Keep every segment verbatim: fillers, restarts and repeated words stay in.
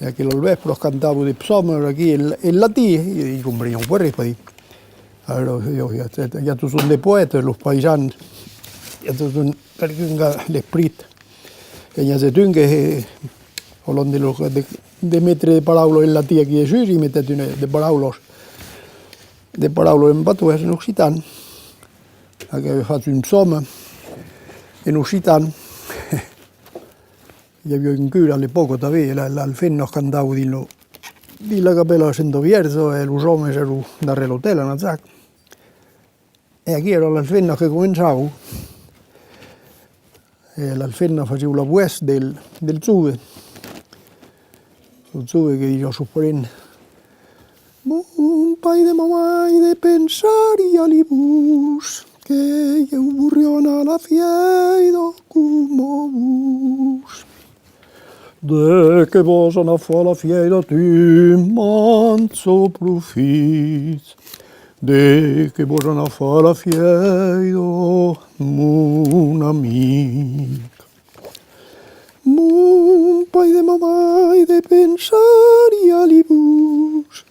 E aquelas vèspras cantava de psaumes aquí en, en latin, e i comprenián pas res, pas dire. Alors, i a, i a, i a totjorn de poètas, los païsans, i a totjorn qualqu'un qu'a l'esprit. E n'i agèt un que, au lieu de, de, de metre de paraulas en latin aquí dessús, i metèt una, de paraulas, de paraulas en patoès, en occitan. Aquò aviá fach un psaume en occitan. I aviá un cura a l'epòca tanben, e la, las femnas cantavan dins lo, dins la capèla de Senta Vièrja, e los òmes èran darrèr l'autel, en ajac. E aquí èra las femnas que començavan. E las femnas fasián la votz del, del jove. Lo jove que disiá a sos parents: Mon paire e ma maire, pensariá li vos, que ieu vorriá anar a la fièira coma vos. De qué vòs anar far a la fièira tu, mancha profits? De qué vòs anar far a la fièira, mon amic? Mon paire e ma maire, pensariá li vos,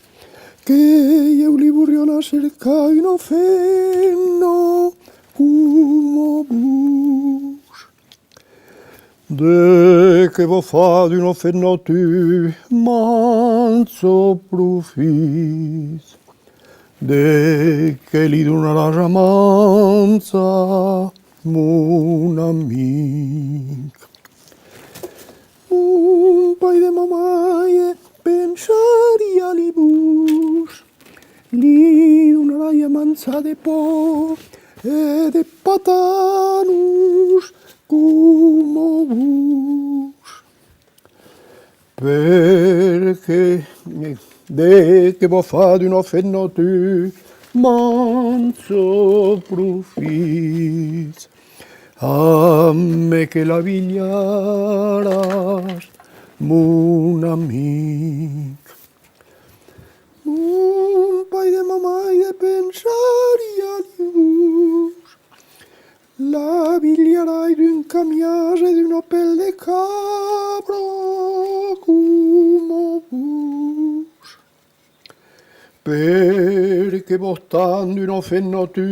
que ieu li vorriá anar cercar una femna coma vos. De qué vòs far d'una femna tu, mancha profits? De qué li donaràs a manjar, mon amic? Mon paire e ma maire, pensariá li vos, li donariá a manjar de pan e de patanas coma vos. Perqué, de qué vòs far d'una femna tu, mancha profits? Amé que l'avilharàs, mon amic. Mon paire e ma maire, pensariá li vos, l'avilharai d'un camiàs e d'una pèl de cabra coma vos. Perqué vòs tant d'una femna tu,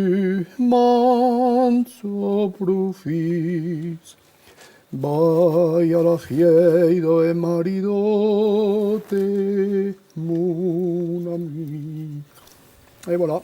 mancha profits? Vai a la fièira e marida-te, mon amic. E voilà.